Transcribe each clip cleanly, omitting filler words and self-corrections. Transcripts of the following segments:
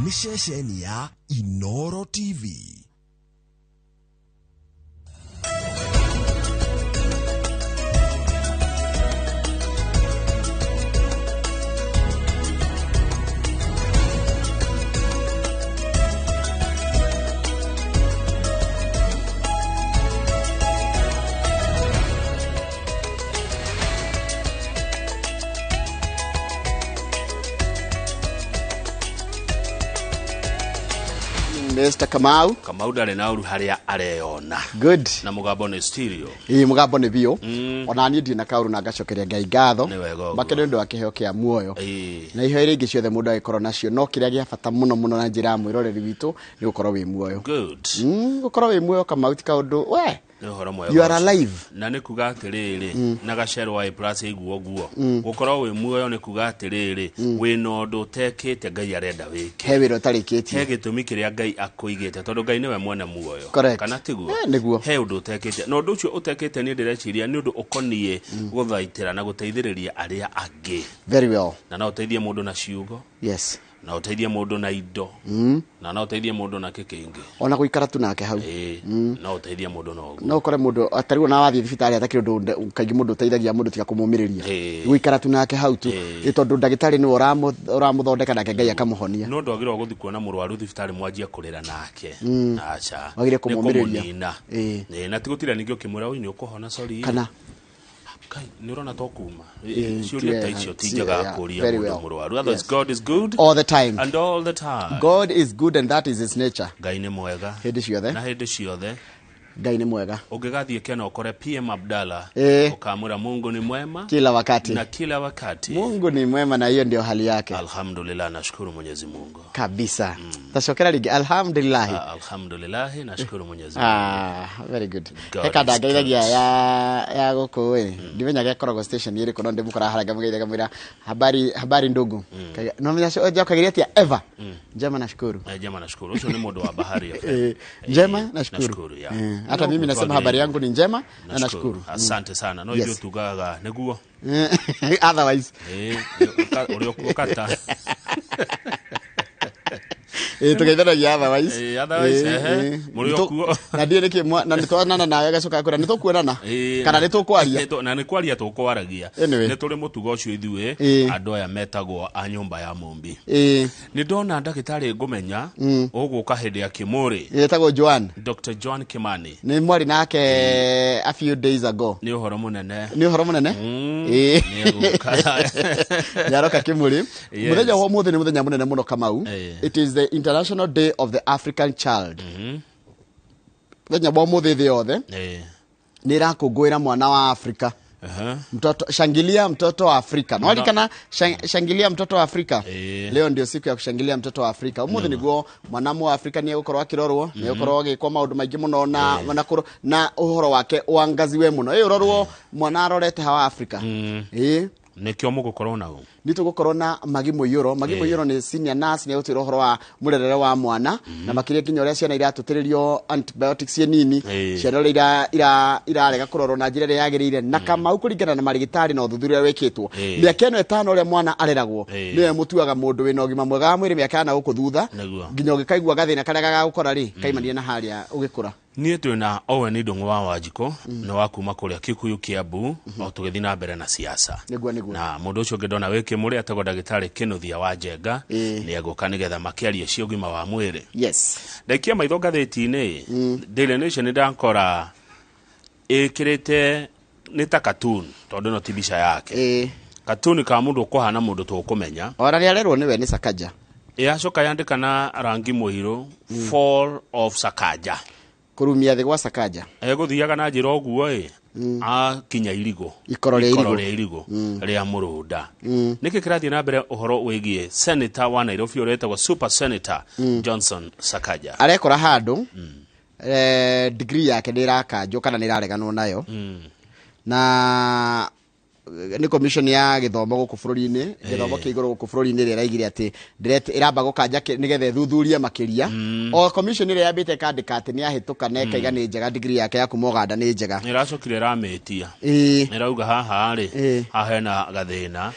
Nĩ ceceni ya Inoro TV. Mr. Kamau. Kamau ndarĩ na ũru harĩa areyona. Good. Na mũgambo nĩ stereo. Ĩĩ, mũgambo nĩ biũ. Ona niĩ ndirĩ na kaũru na ngacokeria Ngai ngatho. Nĩ wega ũguo. Makĩria nĩ ũndũ wa kĩheo kĩa muoyo. Ĩĩ. Na iheo iria ingĩ ciothe mũndũ agĩkorwo nacio, no kĩrĩa gĩa bata mũno mũno na njĩra ya mwĩroreri witũ nĩ gũkorwo wĩ muoyo. Good. Gũkorwo wĩ muoyo, Kamau, ti kaũndũ we. Nĩ ũhoro mwega. You are ũcio. alive. Na nĩ kuga atĩrĩrĩ, na gacerwo wa A plus ĩiguo guo, gũkorwo wĩ muoyo nĩ kuga atĩrĩrĩ, wĩna ũndũ ũtekĩte Ngai arenda wĩke. He wĩra ũtarĩkĩtie. He gĩtũmi kĩrĩa Ngai akũigĩte, tondũ Ngai nĩwe mwene muoyo. Correct. Kana tiguo? Eh, nĩguo. He ũndũ ũtekĩte, na ũndũ ũcio ũtekĩte niĩ ndĩreciria nĩ ũndũ ũkoniĩ gũthaitĩra na gũteithĩrĩria arĩa angĩ. Very well. Na no ũteithie mũndũ na ciugo, na ũteithie mũndũ na indo, na no ũteithie mũndũ na kĩ kĩngĩ. Ona gũikara tu nake hau. Ĩĩ, no ũteithie mũndũ na ũguo. No ũkore mũndũ atarĩ ona wathiĩ thibitarĩ atakĩrĩ ũndũ kaingĩ mũndũ ũteithagia mũndũ tiga kũmũmĩrĩria. Gũikara tu nake hau tu. Ĩ tondũ ndagĩtarĩ nĩwe ũramũthondeka nake Ngai akamũhonia. No ndwagĩrĩirwo gũthiĩ kuona mũrwaru thibitarĩ mwanjie kũrĩra nake. Aca. Wagĩrĩire Nĩ kũmũmĩrĩria. kũmũnina. Ĩĩ. Ĩĩ, na ti gũtira ningĩ ũkĩmwĩra ũyũ nĩ ũkũhona, sorry. Kana Kai, nĩ ũrona to kuma. Ĩĩ, Ciũria ta ti icio wega. ti njega Yeah, kũria very mũndũ well. mũrwaru. Otherwise, Yes. God is good All the time. and all the time. God is good and that is his nature. Ngai nĩ mwega. Hĩndĩ ciothe. Na hĩndĩ ciothe. Ngai nĩ mwega. Ũngĩgathiĩ Kenya ũkore PM Abdalla, Ĩĩ. ũkamwĩra Mungu ni mwema Kila wakati. na kila wakati. Mungu ni mwema na hiyo ndio hali yake. Alhamdulillah, nashukuru Mwenyezi Mungu. Kabisa. Tacokera rĩngĩ alhamdulillah. Ah, alhamdulillah, nashukuru Mwenyezi Mungu. Ah, very good. God He kanda is ngeithagia good. ya gũkũ ĩ. Ndimenyaga ĩkoragwo station ĩrĩkũ, no ndĩmũkoraga harĩa ngamũgeithia ngamwĩra habari habari ndugu. No menya njokagĩria atĩa ever. Njema nashukuru. Eh, njema nashukuru. Ũcio nĩ mũndũ wa Bahari FM. Eh, njema Eh, nashukuru. nashukuru, yeah. Eh, hata mimi nasema habari yangu ni njema na nashukuru. Asante sana. No Yes. ithuĩ tugaga nĩguo. Otherwise. Eh, ũrĩa ũkata. Ĩ tũgeithanagia otherwise. Ĩ, otherwise, Ĩ, ehe, ĩ. mũrĩ o kuo. Na ndiĩ nĩkĩ na nĩtwonana nawe agacoka akwĩra nĩtũkuonana Ĩ, kana nĩtũkwaria. Na nĩ kwaria tũkwaragia. Anyway. Nĩ tũrĩ mũtugo ũcio ithuĩ Ĩ. andũ aya metagwo a nyũmba ya mũmbi. Ĩ. Nĩ ndona ndagĩtarĩ ngũmenya ũgũka hĩndĩ ya kĩmũrĩ. Ĩtagwo Joan. Dr. John Kimani. Nĩ mwarĩ nake a few days ago. Nĩ ũhoro mũnene. Nĩ ũhoro mũnene. Ĩ. Nĩ egũka. Nĩaroka kĩmũrĩ. Yes. Mũthenya wa ũmũthĩ nĩ mũthenya mũnene mũno, Kamau. Ĩ. It is the International Day of the African Child. Mũthenya wa ũmũthĩ thĩ yothe Ĩ. nĩ ĩrakũngũĩra mwana wa Afrika. Aha. Mtoto, shangilia mtoto wa Afrika. No kana shangilia mtoto wa Afrika. Ĩĩ. Leo ndio siku ya kushangilia mtoto wa Afrika. Umuthi niguo mwanamu wa Afrika ni egũkorwo akĩrorwo, nĩ egũkorwo agĩkwo maũndũ maingĩ mũno na na ũhoro wake ũangaziwe mũno. Ĩ ũrorwo mwana arorete hawa Afrika. Ĩĩ. Nĩkĩo mũgũkorwo nao. Nĩ tũgũkorwo na Magi Mũiyũro. Magi Mũiyũro nĩ senior nurse, nĩ egũtwĩra ũhoro wa mũrerere wa mwana na makĩria nginya ũrĩa ciana iratũtĩrĩrio antibiotics ciĩ nini, ciana ũrĩa irarega kũrorwo na njĩra ĩrĩa yagĩrĩire, na Kamau kũringana na marĩgĩtarĩ na ũthuthuria wĩkĩtwo mĩaka ĩno 5 ũrĩa mwana areragwo nĩwe mũtuaga mũndũ wĩna ũgima mwega wa mwĩrĩ mĩaka ya gũkũ thutha, nginya ũgĩkaigua gathĩna karĩa gagagũkora rĩ kaimania na harĩa ũgĩkũra. Niĩ twĩna Owen Ndũng'ũ wa Wanjikũ, nĩ wa kuma kũrĩa Kikuyu, Kiambu, o tũgĩthiĩ na mbere na siasa. Nĩguo nĩguo. Na mũndũ ũcio ũngĩ ndona wĩ kĩmũrĩ atagwo ndagĩtarĩ Kĩnuthia wa Njenga, nĩ egũka nĩgetha makĩarie cia ũgima wa mwĩrĩ. Ndaikia maitho ngathĩti-inĩ Daily Nation, nĩ ndakora ĩkĩrĩte nĩ ta cartoon, tondũ ĩno ti mbica yake, cartoon ka mũndũ ũkũhana mũndũ tũkũmenya. Ona nĩ arerwo nĩwe nĩ Sakaja. Yacoka yandĩka na rangi mũirũ, "Fall of Sakaja". Kũrumia thĩ gwa Sakaja. Egũthiaga na njĩra ũguo ĩ akinya irigũ. Ikoro rĩa Ikoro irigũ. Rĩa irigũ rĩa mũrũnda. Nĩkĩ kĩrathiĩ na mbere ũhoro wĩgiĩ senator wa Nairobi ũrĩa wĩtagwo super senator Johnson Sakaja? Arekora handũ degree yake nĩ ĩrakanjwo kana nĩ ĩrareganwo nayo na Nĩ commission ya gĩthomo gũkũ bũrũri-inĩ, gĩthomo kĩa igũrũ gũkũ bũrũri-inĩ, ĩrĩa ĩraigire atĩ ĩramba gũkanja nĩgetha ĩthuthurie makĩria. O commission ĩrĩa yambĩte ĩkandĩka atĩ nĩ yahĩtũka na ĩkaiga nĩ njega, degree yake ya kuma Ũganda nĩ njega. Nĩ ĩracokire ĩramĩtia. Ĩrauga haha rĩ, haha hena gathĩna.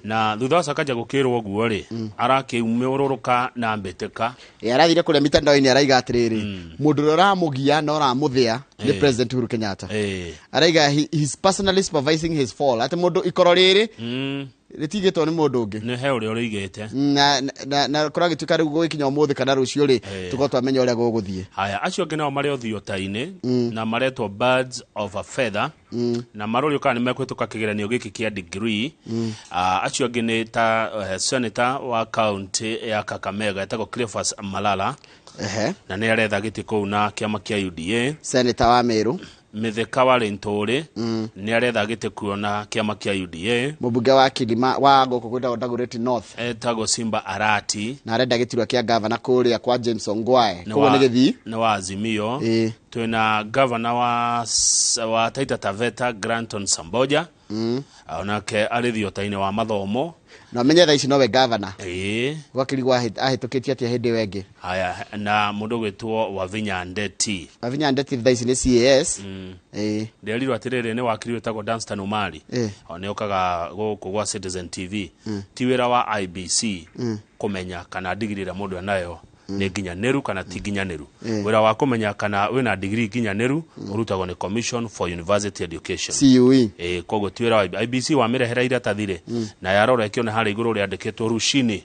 Na thutha wa Sakaja gũkĩrwo ũguo rĩ, arakĩumũrũrũka na mbĩtĩka. Arathire kũrĩa mitandao-inĩ araiga atĩrĩrĩ, mũndũ ũrĩa ũramũgia na ũramũthĩa nĩ President Uhuru Kenyatta. Araiga he's personally supervising his fall, atĩ mũndũ ikoro rĩrĩ rĩtigĩtwo nĩ mũndũ ũngĩ. Nĩ he ũrĩa ũrĩigĩte. Na kũragĩtuĩka rĩu gũgĩkinya ũmũthĩ kana rũciũ rĩ, tũkorwo twamenya ũrĩa gũgũthiĩ. Haya, acio angĩ nao marĩ othiota-inĩ na maretwo birds of a feather, na marorio kana nĩ mekũhĩtũka kĩgeranio gĩkĩ kĩa degree. Acio angĩ nĩ ta senator wa county ya Kakamega etagwo Cleophas Malala. Na nĩ aretha gĩtĩ kũu na kĩama kĩa UDA. Senator wa Meru. Mithika wa Linturi nĩ aretha gĩtĩ kuo na kĩama kĩa UDA. Mũmbunge wa Kilima wa gũkũ gwĩtagwo Dagoretti North etagwo Simba Arati, na arenda gĩturwa kĩa gavana kũrĩa kwa James Ongwae, koguo nĩ gĩthii. Nĩ wa Azimio. Twĩna gavana wa Taita Taveta Granton Samboja, onake arĩ thiota-inĩ wa mathomo. Na ũmenye thaa ici nowe gavana. Gwakĩrigwo ahĩtũkĩtie atĩa hĩndĩ ĩyo ĩngĩ. Haya, na mũndũ ũgwĩtwo Wavinya Ndeti. Wavinya Ndeti thaa ici nĩ CAS. Nderirwo atĩrĩrĩ, nĩ wakiri wĩtagwo Danstan Omari. O nĩ okaga gũkũ gwa Citizen TV. Ti wĩra wa IBC kũmenya kana digiri ĩrĩa mũndũ enayo nĩ nginyanĩru kana ti nginyanĩru. Wĩra wa kũmenya kana wĩna digiri nginyanĩru ũrutagwo nĩ Commission for University Education, CUE. Koguo ti wĩra wa IBC. Wamĩrehera iratathi rĩ, na yarora ĩkĩona harĩa igũrũ rĩandĩkĩtwo Rushini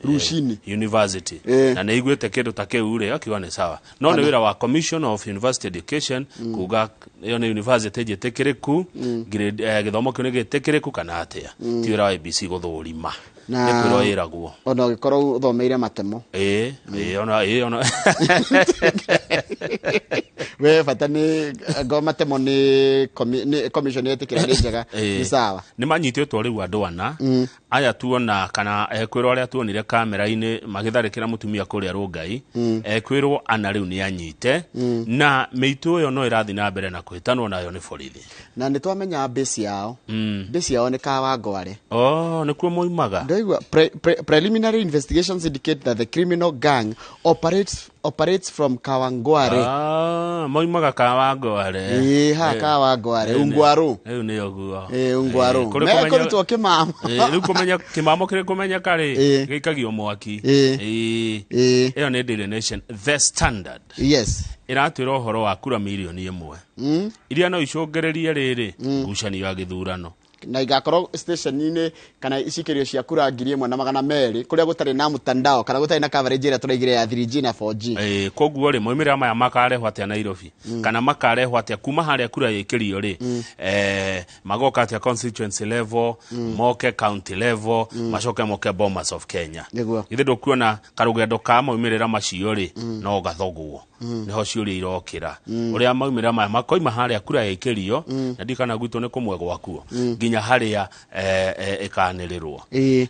Rushini University, na nĩ iguĩte kĩndũ ta kĩu rĩ, akiuga nĩ sawa, no nĩ wĩra wa Commission of University Education kuga ĩyo nĩ university njĩtĩkĩrĩku, grade, gĩthomo kĩu nĩ gĩtĩkĩrĩku kana atĩa. Ti wĩra wa IBC gũthũrima. Nĩ kwĩrwo ĩragwo. Ona ũgĩkorwo ũthomeire matemo. Ĩĩ, ona ĩĩ, ona We bata nĩ ngo matemo nĩ commission yetĩkĩra nĩ njega, nĩ sawa. Nĩ manyitĩtwo rĩu andũ ana aya tuona kana ekwĩrwo arĩa tuonire kamera-inĩ magĩtharĩkĩra mũtumia kũrĩa Rũngai. Ekwĩrwo ana rĩu nĩ anyite, na mĩitũ ĩyo no ĩrathiĩ na mbere na kũhĩtanwo nayo nĩ borithi. Na nĩ twamenya base yao. Base yao nĩ Kawangware. Oh, nĩkuo moimaga. Ndaigua preliminary investigations indicate that the criminal gang operates from Kawangware. Ah, moimaga Kawangware. Ĩĩ, haha Kawangware, Ungwaru. Rĩu nĩ ũguo. Ĩĩ, Ungwaru. Kũrĩ kũmenya- Mekũrutwo kĩmamo. Rĩu kũmenya kĩmamo kĩrĩ kũmenyeka rĩ, gĩikagio mwaki. Ĩyo nĩ Daily Nation. The Standard ĩratwĩra ũhoro wa kura mirioni 1 iria no icũngĩrĩrie rĩrĩ ngucanio ya gĩthurano. Na igakorwo station-inĩ kana icikĩrio cia kura 1,200 kũrĩa gũtarĩ na mtandao kana gũtarĩ na coverage ĩrĩa tũraigire ya 3G na 4G. Koguo rĩ, moimĩrĩra maya makarehwo atĩa Nairobi, kana makarehwo atĩa kuma harĩa kura ĩkĩrio rĩ, magoka atĩa constituency level, moke county level, macoke moke Bomas of Kenya? Githĩ ndũkuona karũgendo ka maumĩrĩra macio rĩ, no gathogwo? Nĩho ciũria irokĩra, ũrĩa maumĩrĩra maya makoima harĩa kura ĩkĩrio, na ndikana gwitũ nĩ kũmwe gwakuo nginya harĩa ĩkanĩrĩrwo.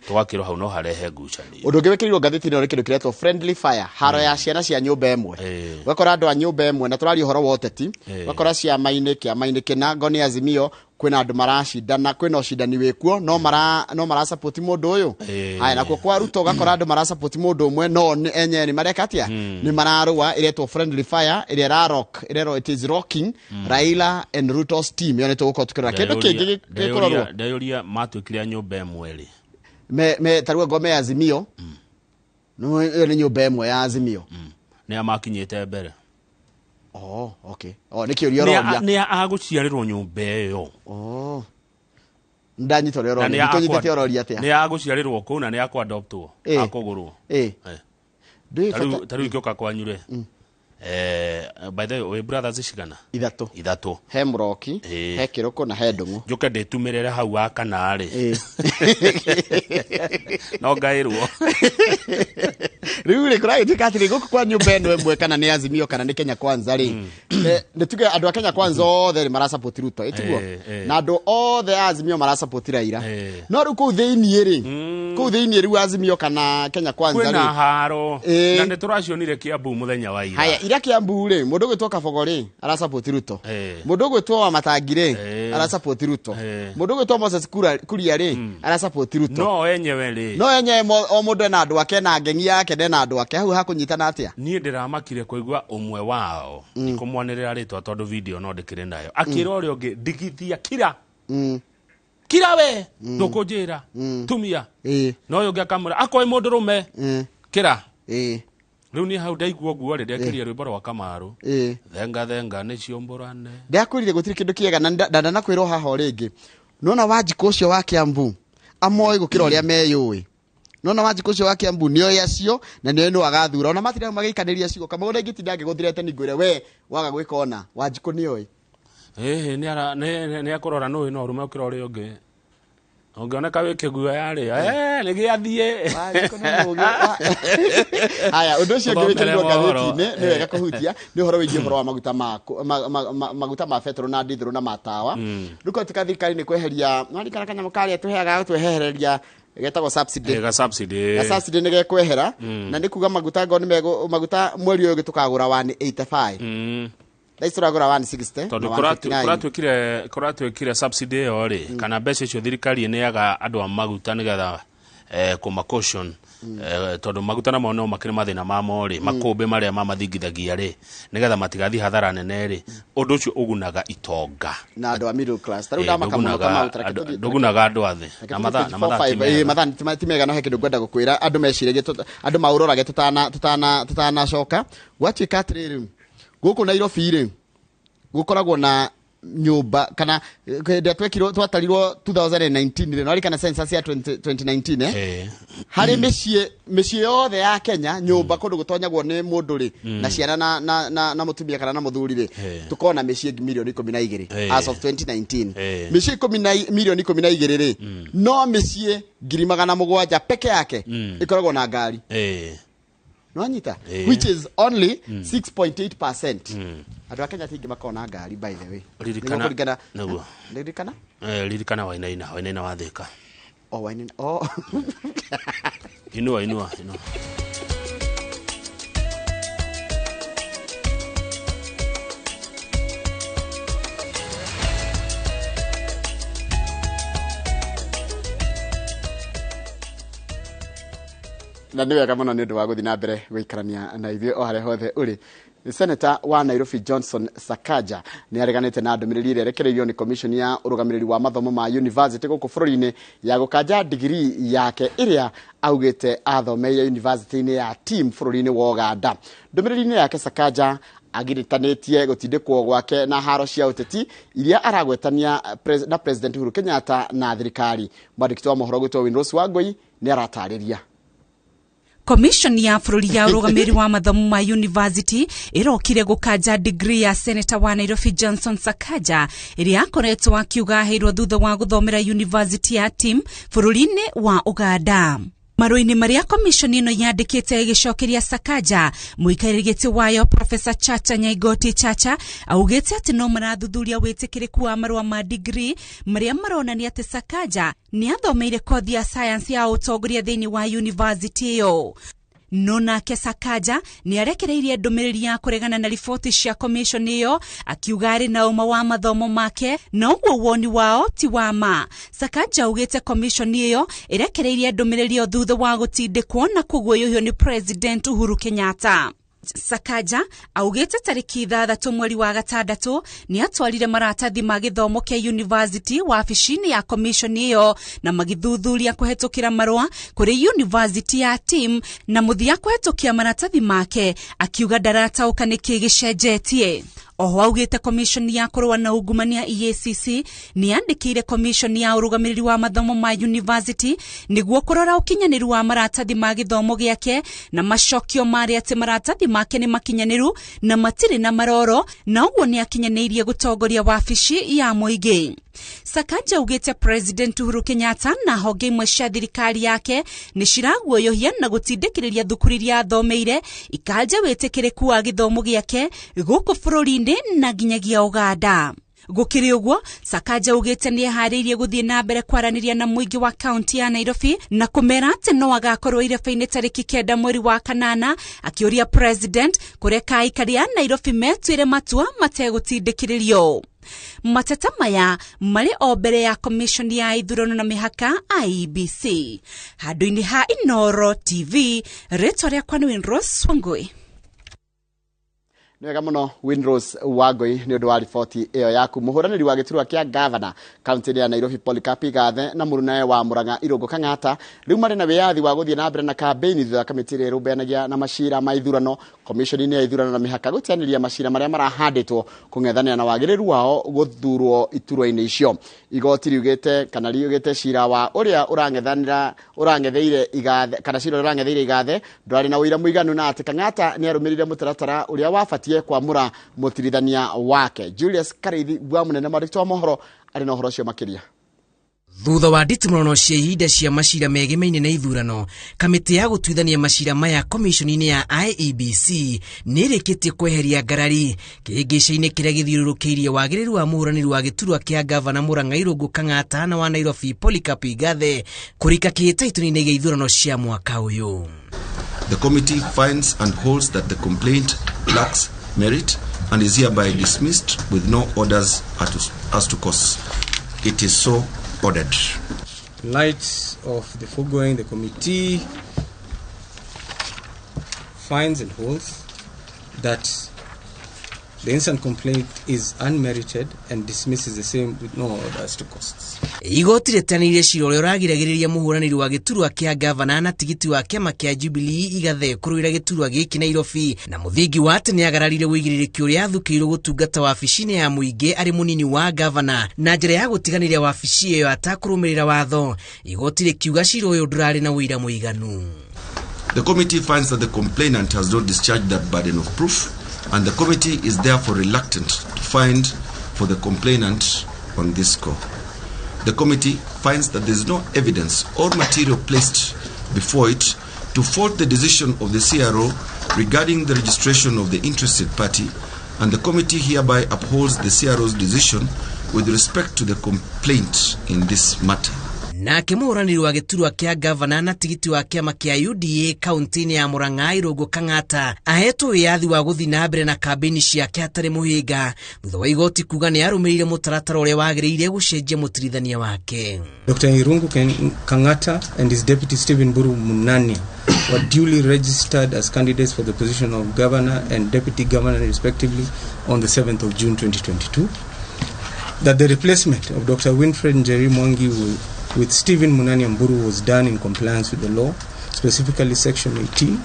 Tũgakĩrwo hau no harehe ngucanio. Ũndũ ũngĩ wĩkĩrirwo ngathĩti-inĩ nĩ kĩndũ kĩretwo friendly fire, haro ya ciana cia nyũmba ĩmwe. Ũgakora andũ a nyũmba ĩmwe, na tũraria ũhoro wa ũteti, ũgakora ciama-inĩ, kĩama-inĩ kĩna ngo nĩ Azimio, kwĩna andũ maracindana, kwĩna ũcindani wĩkuo, no mara support mũndũ ũyũ. Haya, nakuo kwa Ruto ũgakora andũ mara support mũndũ ũmwe, no nĩ enyewe nĩ mareka atĩa, nĩ mararũa. Ĩretwo friendly fire ĩrĩa ĩra rock, ĩrerwo it is rocking Raila and Ruto's team. Ĩyo nĩ tũgũkorwo tũkĩrora kĩndũ kĩngĩ gĩkũrorwo. Ndeyũria matuĩkire a nyũmba ĩmwe rĩ. Me tarĩu ngo me Azimio, no ĩyo nĩ nyũmba ĩmwe ya Azimio. Nĩ a makinyĩte mbere? Oh, okay. Oh, nĩ kĩũria ũroria. Nĩ a agũciarĩrwo nyũmba ĩyo. Oh. Ndanyita ũrĩa Na ũroria. nĩ a Ndikũnyitĩte ũroria atĩa. Nĩ agũciarĩrwo kũu na nĩ akũadoptwo, akũgũrwo. Ndũĩ bata. Tarĩu ingĩũka kwanyu rĩ, by the way, wĩ brothers cigana? Ithatũ. Ithatũ. He Mũroki, he Kĩrũkũ na he Ndũng'ũ. Njũke ndĩtumĩrĩre hau wa kana rĩ, no ngaĩrwo. Rĩu rĩ kũragĩtuĩka atĩrĩ gũkũ kwa nyũmba ĩno ĩmwe kana nĩ Azimio kana nĩ Kenya Kwanza rĩ, nĩ tuge andũ a Kenya Kwanza othe rĩ marasupport Ruto, ĩtiguo? Na andũ othe a Azimio marasupport Raila. No rĩu kũu thĩiniĩ rĩ, kũu thĩiniĩ rĩu Azimio kana Kenya Kwanza kwĩna rĩ, haro na nĩ tũracionire Kiambu mũthenya wa ira. Haya, ira Kiambu rĩ, mũndũ ũgwĩtwo Kabogo rĩ arasupport Ruto, mũndũ ũgwĩtwo Wamatangi rĩ arasupport Ruto, mũndũ ũgwĩtwo Moses Kuria rĩ arasupport Ruto. No enyewe rĩ, no enyewe o mũndũ ena andũ ake na ngengi yake na andũ ake hau hakũnyitana atĩa? Niĩ ndĩramakire kũigua ũmwe wao, ndikũmwanĩrĩra rĩtwa tondũ video no ndĩkĩrĩ nayo, akĩra ũrĩa ũngĩ ndigithia kira kira we ndũkũnjĩra tumia, no ũyũ ũngĩ akamwĩra akoĩ mũndũrũme kira. Rĩu niĩ hau ndaigua ũguo rĩ, ndekĩria rwĩmbo rwa Kamaru, thenga thenga nĩcio mbũrane. Ndakwĩrire gũtirĩ kĩndũ kĩega na ndanakwĩrwo haha o rĩngĩ. Nona Wanjikũ ũcio wa Kiambu amoĩ gũkĩra ũrĩa meyũĩ. Nona Wanjikũ ũcio wa Kiambu nĩoĩ acio na nĩoĩ nũ agathura. Ona matirĩ magĩikanĩria ciugo kama ũrĩa ingĩtinda ngĩgũthirete nĩ ngwĩre we waga gwĩka ona Wanjikũ nĩoĩ. Ĩhĩ, nĩ akũrora nũĩ no ũrũme ũkĩra ũrĩa ũngĩ. Ũngĩoneka wĩ kĩguoya rĩ, nĩ gĩathiĩ. Wanjikũ nĩ mũũgĩ. Haya, ũndũ ũcio ũngĩ wĩkĩrirwo ngathĩti-inĩ nĩ wega kũhutia nĩ ũhoro wĩgiĩ ũhoro wa maguta ma maguta ma betũrũ na ndithũrũ na matawa. Rĩu kwatuĩka thirikari nĩ kweheria, nĩwaririkana kanyamũ karĩa tũheaga twehereria getagwo subsidy. Ga subsidy. Ga subsidy nĩ gekwehera, na nĩ kuga maguta ngo nĩ mego maguta mweri ũyũ tũkagũra 185. Thaa ici tũragũra 160. Tondũ kũratuĩkire subsidy ĩyo rĩ, kana mbeca icio thirikari ĩneaga andũ a maguta nĩgetha kũma caution, tondũ maguta namo no makĩrĩ mathĩna mamo rĩ, makũmbĩ marĩa mamathingithagia rĩ, nĩgetha matigathiĩ hathara nene rĩ, ũndũ ũcio ũgunaga itonga na andũ a middle class. Tarĩu ndamaka mũno Kamau, tareke tũthiĩ- ndũgunaga andũ a thĩ. Na mathaa ti mega. Mathaa ti mega, no he kĩndũ ngwenda gũkwĩra andũ meciragie, andũ maũrorage tutanacoka. Gwatuĩka atĩrĩrĩ, gũkũ Nairobi rĩ gũkoragwo na nyũmba kana hĩndĩ ĩrĩa twekirwo twatarirwo 2019 rĩ, nĩwarikana census ya 2019, harĩ mĩciĩ yothe ya Kenya nyũmba kũndũ gũtonyagwo nĩ mũndũ rĩ na ciana na mũtumia kana na mũthuri rĩ, tukona mĩciĩ milioni 12 as of 2019. Mĩciĩ milioni 12 rĩ, no mĩciĩ 700,000 peke yake ĩkoragwo na ngari. Nwanyita, which is only 6.8%. Andũ a Kenya ti aingĩ makoragwo na ngari, by the way. Ririkana nĩguo. Ririkana? Ririkana Wainaina wa Thika. Oh, Wainaina. Oh. Inua inua inua. Na nĩ wega mũno nĩ ũndũ wa gũthiĩ na mbere gũikarania na ithuĩ o harĩa hothe ũrĩ. Senator wa Nairobi Johnson Sakaja nĩ areganĩte na ndũmĩrĩri ĩrĩa ĩrekereirio nĩ commission ya ũrũgamĩrĩri wa mathomo ma university gũkũ bũrũri-inĩ ya gũkanja degree yake ĩrĩa augĩte athomeire university-inĩ ya TEAM bũrũri-inĩ wa Uganda. Ndũmĩrĩri-inĩ yake Sakaja agiritanĩtie gũtindĩkwo gwake na haro cia ũteti iria aragwetania na President Uhuru Kenyatta na thirikari. Mwandĩki wa mohoro gwĩtwo Winrose Wangũi nĩ aratarĩria. Commission ya bũrũri ya ũrũgamĩrĩri wa mathomo ma university ĩrokire gũkanja degree ya Senator wa Nairobi Johnson Sakaja ĩrĩa akoretwo akiuga aheirwo thutha wa gũthomera university ya TEAM bũrũri-inĩ wa Uganda. Marũa-inĩ marĩa commission ĩno yandĩkĩte ĩgĩcokeria Sakaja, mũikarĩri gĩtĩ wayo Professor Chacha Nyaigoti Chacha augĩte atĩ no marathuthuria wĩtĩkĩrĩku wa marũa ma degree marĩa maronania atĩ Sakaja nĩ athomeire kothi ya science ya ũtongoria thĩinĩ wa university ĩyo. No nake Sakaja nĩ arekereirie ndũmĩrĩri ya kũregana na riboti cia commission ĩyo akiuga arĩ na ũma wa mathomo make na ũguo woni wao ti wa ma. Sakaja augĩte commission ĩyo ĩrekereirie ndũmĩrĩri ĩyo thutha wa gũtindĩkwo na kũguoyohio nĩ President Uhuru Kenyatta. Sakaja augĩte tarĩki 6 mweri wa 6 nĩ atwarire maratathi ma gĩthomo kĩa university wabici-inĩ ya commission ĩyo na magĩthuthuria kũhetũkĩra marũa kũrĩ university ya TEAM na mũthia kũhetũkia maratathi make akiuga ndarataũka nĩkĩ gĩcenjetie. Oho augĩte commission ya kũrũa na ungumania EACC nĩ yandĩkĩire commission ya ũrũgamĩrĩri wa mathomo ma university nĩguo kũrora ũkinyanĩru wa maratathi ma gĩthomo gĩake na macokio marĩa atĩ maratathi make nĩ makinyanĩru na matirĩ na maroro na ũguo nĩ akinyanĩirie gũtongoria wabici ya mũingĩ. Sakaja augĩte President Uhuru Kenyatta na honge imwe cia thirikari yake nĩ ciraguoyohia na gũtindĩkĩrĩria thukuru iria athomeire ikanja wĩtĩkĩrĩku wa gĩthomo gĩake gũkũ bũrũri-inĩ na nginyagia Uganda. Gũkĩrĩ ũguo, Sakaja augĩte nĩ eharĩirie gũthiĩ na mbere kwaranĩria na mũingĩ wa kaunti ya Nairobi na kũmera atĩ no agakorwo ireba-inĩ tarĩki 9 mweri wa 8, akĩũria President kũreka aikari a Nairobi metuĩre matua mategũtindĩkĩrĩrio. Mateta maya marĩ o mbere ya Commission ya ithurano na mĩhaka IEBC. Handũ-inĩ ha Inooro TV, rĩtwa rĩakwa nĩ Winrose Wangui. Nĩ wega mũno Winrose Wangui nĩ ũndũ wa riboti ĩyo yaku. Mũhũranĩri wa gĩturwa kĩa gavana kaunti-inĩ ya Nairobi Polycarp Igathe na mũrunawe wa Murang'a Irũngũ Kang'ata rĩu marĩ na wĩyathi wa gũthiĩ na mbere na kambĩini thutha wa kamĩtĩ ĩrĩa ĩrũmbũyanagia na macira ma ithurano komishoni-inĩ ya ithurano na mĩhaka gũteanĩria macira marĩa marahandĩtwo kũng'ethanĩra na wagĩrĩru wao gũthurwo iturwa-inĩ icio. Igoti riugĩte kana riugĩte cira wa ũrĩa ũrang'ethanĩra ũrang'etheire Igathe kana cira ũrĩa ũrang'etheire Igathe ndwarĩ na ũira mũiganu na atĩ Kang'ata nĩ arũmĩrĩire mũtaratara ũrĩa wabatie kwamũra mũtirithania wake. Julius Karithi wa mũnene mwandĩki wa mohoro arĩ na ũhoro ũcio makĩria. Thutha wa nditimũrano cia ihinda cia macira megemeine na ithurano, kamĩtĩ ya gũtuithania macira maya komishoni-inĩ ya IEBC nĩ ĩrĩkĩtie kweheria ngarari kĩhĩngĩca-inĩ kĩrĩa gĩthiũrũrũkĩirie wagĩrĩru wa mũhũranĩri wa gĩturwa kĩa gavana Murang'a Irũngũ Kang'ata na wa Nairobi Polycarp Igathe kũrika kĩhĩtahĩtano-inĩ gĩa ithurano cia mwaka ũyũ. The committee finds and holds that the complaint lacks merit and is hereby dismissed with no orders as to cause. It is so ordered. In light of the foregoing, the committee finds and holds that the instant complaint is unmerited and dismisses the same with no orders to costs. Igoti rĩteanĩirie cira ũrĩa ũragiragĩrĩria mũhũranĩri wa gĩturwa kĩa gavana na tigiti wa kĩama kĩa Jubilee Igathe kũrũĩra gĩturwa gĩkĩ Nairobi na mũthingi wa atĩ nĩagararire ũigĩrĩrĩki ũrĩa athukĩirwo gũtungata wabici-inĩ ya mũingĩ arĩ mũnini wa gavana na njĩra ya gũtiganĩria wabici ĩyo atakũrũmĩrĩra watho. Igoti rĩkiuga cira ũyũ ndũrarĩ na ũira mũiganu. The committee finds that the complainant has not discharged that burden of proof, and the committee is therefore reluctant to find for the complainant on this score. The committee finds that there is no evidence or material placed before it to fault the decision of the CRO regarding the registration of the interested party, and the committee hereby upholds the CRO's decision with respect to the complaint in this matter. Nake mũhũranĩri wa gĩturwa kĩa gavana na tigiti wa kĩama kĩa UDA kaunti-inĩ ya Murang'a Irũngũ Kang'ata ahetwo wĩyathi wa gũthiĩ na mbere na kambĩini ciake hatarĩ mũhĩnga thutha wa igoti kuga nĩ arũmĩrĩire mũtaratara ũrĩa wagĩrĩire gũcenjia mũtirithania wake. Dr. Irungu Kang'ata and his deputy Stephen Mburu Munania were duly registered as candidates for the position of governor and deputy governor respectively on the 7th of June 2022. That the replacement of Dr. Winfred Njeri Mwangi with Stephen Munania Mburu was done in compliance with the law, specifically Section 18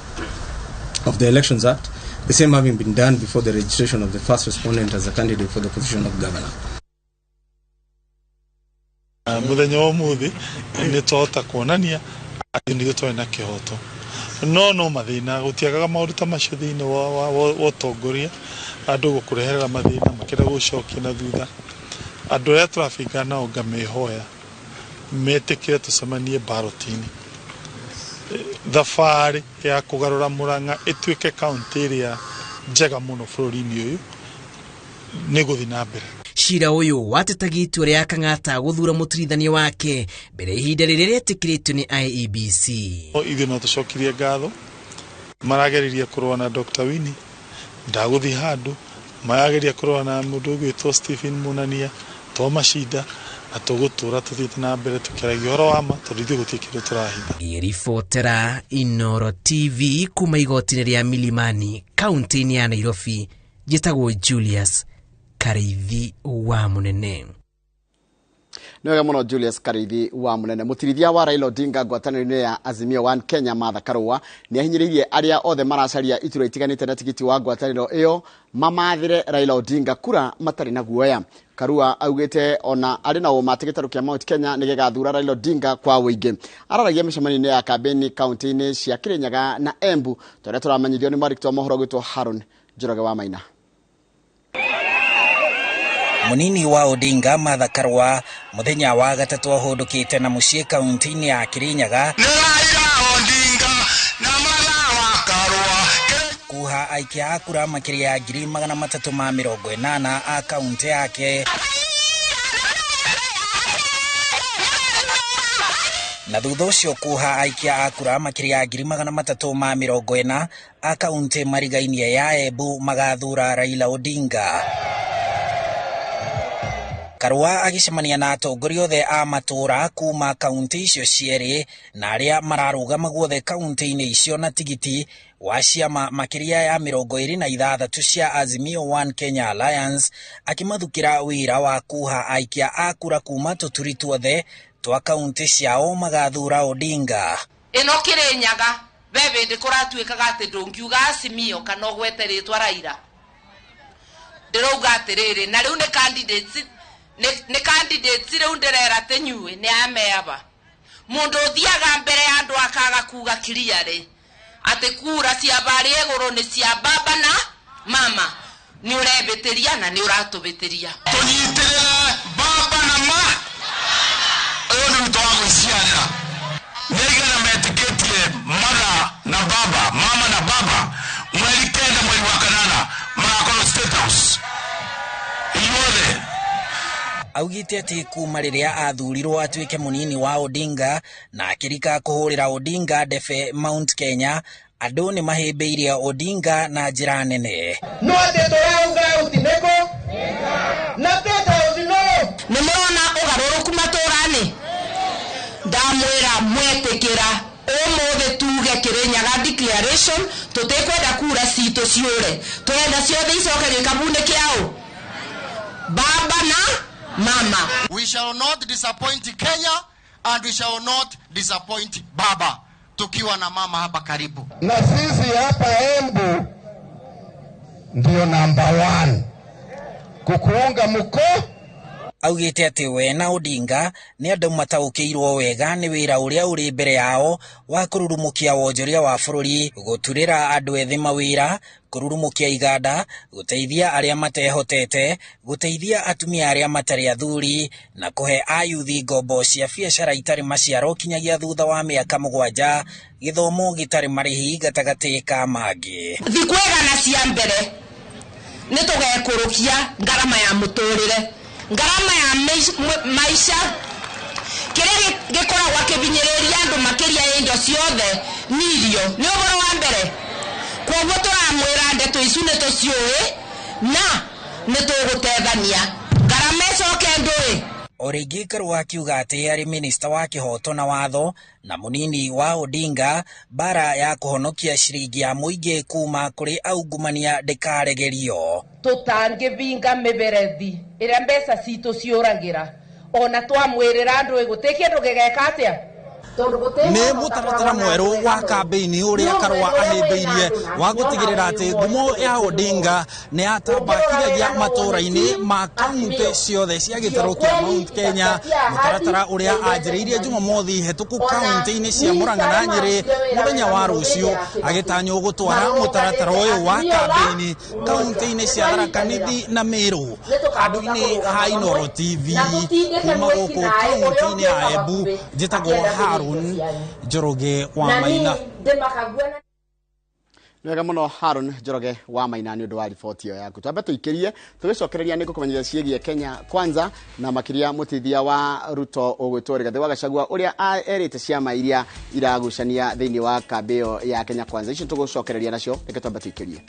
of the Elections Act, the same having been done before the registration of the first respondent as a candidate for the position of governor. Muthenya wa umuthi ni twahota kuonania atĩ nithuĩ twarĩ na kĩhoto no mathĩna gũtiagaga maũndũ ta macio thĩinĩ wa ũtongoria andũ gũkũreherera mathĩna makĩenda gũcokia na thutha andũ arĩa tũrabinga nao ngamĩhoya metĩkĩre tũcemanie ballot-inĩ. Thabarĩ ya kũgarũra Murang'a ĩtuĩke kaunti ĩrĩa njega mũno bũrũri-inĩ ũyũ nĩ gũthiĩ na mbere. Cira ũyũ watetagia itua rĩa Kang'ata gũthura mũtirithania wake mbere ihinda rĩrĩa rĩetĩkĩrĩtio nĩ IEBC. Ithuĩ no tũcokirie ngatho marageririe kũrũa na Dr. Winnie ndagũthiĩ handũ marageria kũrũa na mũndũ ũgwĩtwo Stephen Munania to macinda na tũgũtũra tũthiĩte na mbere tũkĩaragia ũhoro wa ma tondũ ithuĩ gũtirĩ kĩndũ tũrahitha. Ngĩribotera Inooro TV kuma igoti-inĩ rĩa Milimani kaunti-inĩ ya Nairobi, njĩtagwo Julius Karithi wa Mũnene. Nĩ wega mũno Julius Karithi wa Mũnene. Mũtirithia wa Raila Odinga ngwatanĩro-inĩ ya Azimio One Kenya Martha Karua nĩ ahinyĩrĩirie arĩa othe maracaria iturwa itiganĩte na tigiti wa ngwatanĩro ĩyo mamathĩre Raila Odinga kura matarĩ na guoya. Karua augĩte ona arĩ na ũma atĩ gĩtarũ kĩa Mount Kenya nĩ gĩgathura Raila Odinga kwa ũingĩ. Araragia mĩcemanio-inĩ ya kambĩini kaunti-inĩ cia Kirinyaga na Embu ta ũrĩa tũramenyithio nĩ mwandĩki wa mohoro gwĩtwo Haron Njoroge wa Maina. Munini wa Odinga Martha Karua muthenya wa gatatu ahundukite na muciĩ kaunti-inĩ ya Kirinyaga kuha aikia a kura makĩria ya 380,000 a kaunti yake na thutha ũcio kuha aikia a kura makĩria ya 340,000 a kaunti marigainie ya Embu magathura Raila Odinga. Karua agĩcemania na atongoria othe a matũra kuma kaunti icio cierĩ na arĩa mararũgama guothe kaunti-inĩ icio na tigiti wa ciama makĩria ya 26 cia Azimio One Kenya Alliance akĩmathukĩra wĩra wa kuha aikia a kura kuma tũturi tuothe twa kaunti ciao magathura Odinga. Ĩno Kĩrĩnyaga ve hĩndĩ kũratuĩkaga atĩ ndũngiuga Azimio kana ũgwete rĩtwa Raila, ndĩrauga atĩrĩrĩ na rĩu nĩ candidates nĩ candidates rĩu ndĩrera atĩ nyuĩ nĩ ameaba mũndũ ũthiaga mbere ya andũ akaga kuga clearly atĩ kura cia barĩ igũrũ nĩ cia baba na mama nĩ ũrebĩtĩria na nĩ ũratũbĩtĩria. Tũnyitĩrĩre baba na ma ũyũ nĩ witũ wa gwĩciarĩra nĩgetha metĩkĩtie mother na baba, mama na baba, mweri 9 mweri wa 8 magakorwo State House inyuothe. Augite atĩ kuma rĩrĩa athurirwo atuĩke mũnini wa Odinga na akĩrika kũhũrĩra Odinga ndebe Mount Kenya, andũ nĩ mahĩmbĩirie Odinga na njĩra nene. No atĩ tũrauga utinĩkũ na State House no nĩ mũrona ũgarũrũku matũra-inĩ, ndamwĩra mwetĩkĩra ũmũthĩ tuge Kĩrĩnyaga declaration tũtikwenda kura citũ ciũre, tũrenda ciothe icoke gĩkabu-inĩ kĩaũ baba na mama. We shall not disappoint Kenya and we shall not disappoint baba tukiwa na mama hapa karibu. Na sisi hapa Embu ndio number 1 kukuunga mko. Augite atĩ we na Odinga nĩ andũ mataũkĩirwo wega nĩ wĩra ũrĩa ũrĩ mbere yao wa kũrurumũkia wonjoria wa bũrũri, gũturĩra andũ ethĩ mawĩra, kũrurumũkia iganda, gũteithia arĩa matehotete, gũteithia atumia arĩa matarĩ athuri na kũhe ayuthi ngombo cia biacara itarĩ maciaro kinyagia thutha wa mĩaka 7, gĩthomo gĩtarĩ marĩhi gatagatĩ ka mangĩ. Thikũ igana cia mbere nĩ tũgekũrũkia ngarama ya mũtũrĩre, ngarama ya maisha kĩrĩa gĩkoragwo kĩbinyĩrĩria andũ makĩria ya indo ciothe nĩ irio, nĩ ũhoro wa mbere. Koguo tũramwĩra ndeto icu nĩ tũciũĩ na nĩ tũgũtethania ngarama ĩcoke ndũĩ. O rĩngĩ Karua akiuga atĩ arĩ minista wa kĩhoto na watho na mũnini wa Odinga, bara ya kũhonokia ciringi ya mũingĩ kuma kũrĩ aungumania ndĩkaregerio. Tũtangĩbinga mĩberethi ĩrĩa mbeca citũ ciũragĩra ona twamwĩrĩra andũ gũtirĩ kĩndũ gĩgeka atĩa. Nĩ mũtaratara mwerũ wa kambĩini ũrĩa Karua ahĩmbĩirie wa gũtigĩrĩra atĩ ngumo ya Odinga nĩ yatamba kinyagia matũra-inĩ ma kaunti ciothe cia gĩtarũ kĩa Mount Kenya, mũtaratara ũrĩa anjĩrĩirie Jumamothi hetũku kaunti-inĩ cia Murang'a na Nyĩrĩ mũthenya wa rũciũ, agĩtanywo gũtwara mũtaratara ũyũ wa kambĩini kaunti-inĩ cia Tharaka Nithi na Meru. Handũ-inĩ ha Inooro TV kuma gũkũ kaunti-inĩ ya Embu, njĩtagwo Harun Njoroge wa Maina. Wega muno Harun Njoroge wa Maina nĩ ũndũ wa riboti ĩyo yaku. Twambe tũikĩrie tũgĩcokereria nĩ ngũkũmenyithia ciĩgiĩ Kenya Kwanza na makĩria mũteithia wa Ruto ũgwĩtwo Rigathĩ wa Gachagua ũrĩa erĩte ciama iria iragucania thĩinĩ wa kambĩ ĩyo ya Kenya Kwanza. Icio tũgũcokereria nacio, reke twambe tũikĩrie.